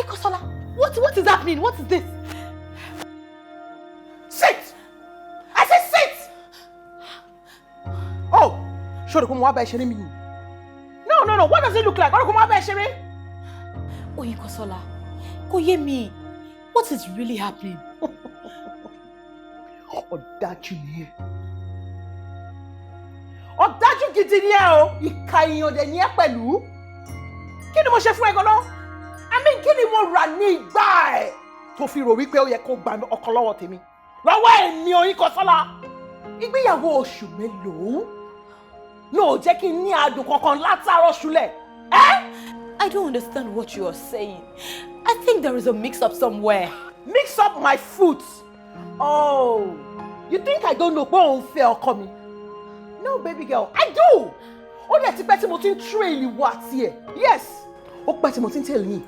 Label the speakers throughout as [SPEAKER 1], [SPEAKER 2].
[SPEAKER 1] Oyinkanṣọ́lá, what is happening? What is this?
[SPEAKER 2] Sit! I said sit! Oh, ṣé o rò pé mo wá bá ẹ ṣeré mi yìí? No, no, no, what does it look like? O rò pé mo wá bá ẹ ṣeré?
[SPEAKER 1] Oyinkanṣọ́lá, kò yé mi. What is really happening?
[SPEAKER 2] Ọ̀dájú ni ẹ́. Ọ̀dájú gidi ni ẹ́ o, ìkà èèyàn dẹ̀ ni ẹ́ pẹ̀lú. Kí ni mo ṣe fún ẹ gan-an? I mean, kí ni mo rà ní ìgbà ẹ̀ tó fi rò wípé ó yẹ kó gba ọkọ lọ́wọ́ tèmi? Lọ́wọ́ èmi Oyinkanṣọ́lá. Ìgbéyàwó oṣù mélòó? Náà jẹ́ kí n ní adùn kankan látàárọ̀ ṣúlẹ̀. Ẹ́.
[SPEAKER 1] I don't understand what you are saying. I think there is a mix-up somewhere.
[SPEAKER 2] Mix up my foot. Oh, you think I don't know pé òun fẹ́ ọkọ mi? No, baby girl, I do. Ó dẹ̀ ti pẹ́ tí mo ti ń trail ìwọ àti ẹ̀. Yes, ó pẹ́ tí mo ti ń tẹ̀lé yín.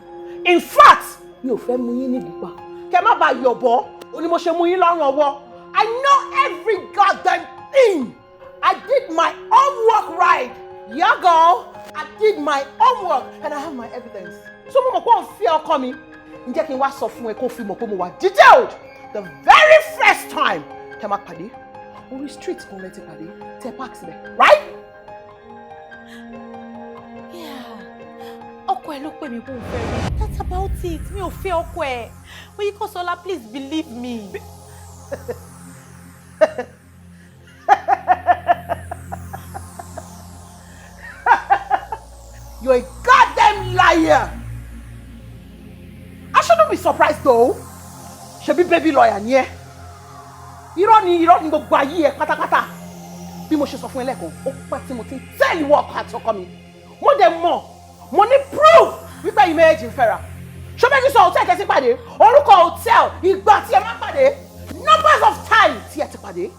[SPEAKER 2] In fact, mi ò fẹ́ mú yín ní ìgúnpá. Kẹ má bàa yọ̀bọ̀, ó ní mo ṣe mú yín lọ́rùn ọwọ́. I know every goddamn thing. I did my homework right. Yeah, girl, I did my homework and I have my evidence. So mo mọ̀ pé òun fẹ́ ọkọ mi. Ǹjẹ́ kí n wá sọ fún ẹ kó fi mọ̀ pé mo wà detailed the very first time tẹ máa pàdé, orí street kan lẹ ti pàdé, tẹ park síbẹ̀, right?
[SPEAKER 1] Yeah. Ọkọ ẹ ló pè mí bóun fẹ́ rí. That's about it. Mi ò fẹ́ ọkọ ẹ. Oyinkanṣọ́lá, please believe me.
[SPEAKER 2] You're a goddamn liar! I shouldn't be surprised though. Ṣebí baby lawyer ni ẹ́. Irọ́ ni, irọ́ ni gbogbo ayé ẹ pátápátá. Bí mo ṣe sọ fún ẹ lẹ́ẹ̀kan, ó pẹ́ tí mo ti ń tẹ̀lé ìwọ ọkọ àti ọkọ mi. Mo dẹ̀ mọ̀, mo ní proof wípé ẹ̀yin méjèèjì ń fẹ́ra. Ṣọ́bẹ́ni sọ hotel tẹ́sí pàdé, orúkọ hotel, ìgbà tí ẹ máa pàdé, numbers of time tí ẹ ti pàdé.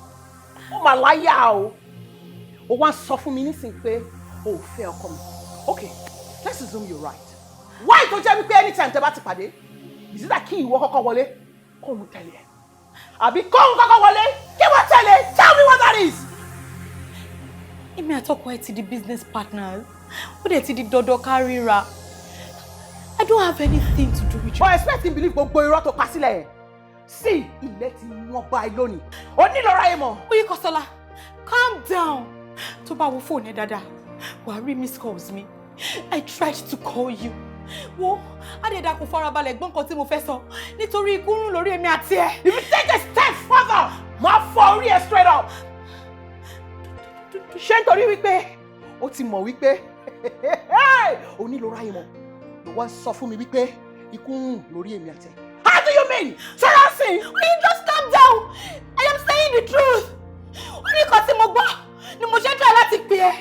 [SPEAKER 2] Ó mà láyà o. Ó wá ń sọ fún mi nísìnyí pé o ò fẹ́ ọkọ mi. Okay, let's assume you're right. Why tó jẹ́ wípé anytime tẹ́ bá ti pàdé, is it that kí ìwọ kọ́kọ́ wọlé, kóun tẹ̀lé ẹ? Àbí kóun kọ́kọ́ wọlé, kí wọ́n tẹ̀lé? Tell me what that is.
[SPEAKER 1] Èmi àtọkọ ẹ ti di business partners. Ó dẹ̀ ti di dandan ká ríra. I don't have anything to do with you.
[SPEAKER 2] But expect him believe gbogbo irọ́ tó pa sílẹ̀ yẹn. Sí, ilẹ̀ ti wọ́n bá ẹ lónìí. O nílò ráyè mọ̀.
[SPEAKER 1] Oyinkanṣọ́lá, calm down. Tó bá wo fóònù ẹ dáadáa, wàá rí miss calls mi. I tried to call you. Wo, Adéda kò farabalẹ̀ gbọ́ nǹkan tí mo fẹ́ sọ nítorí ikú rùn lórí èmi àti ẹ.
[SPEAKER 2] If you take a step further, máa fọ orí ẹ straight up. Ṣé nítorí wípé o ti mọ̀ wípé o nílò ráyè mọ̀ ló wá ń sọ fún mi wípé ikú ń rùn lórí èmi àti ẹ? How do you mean? Sọ́ra sí.
[SPEAKER 1] Will you just calm down? I am saying the truth. Ó ní nǹkan tí mo gbọ́ ni mo ṣe ń try láti pè ẹ́.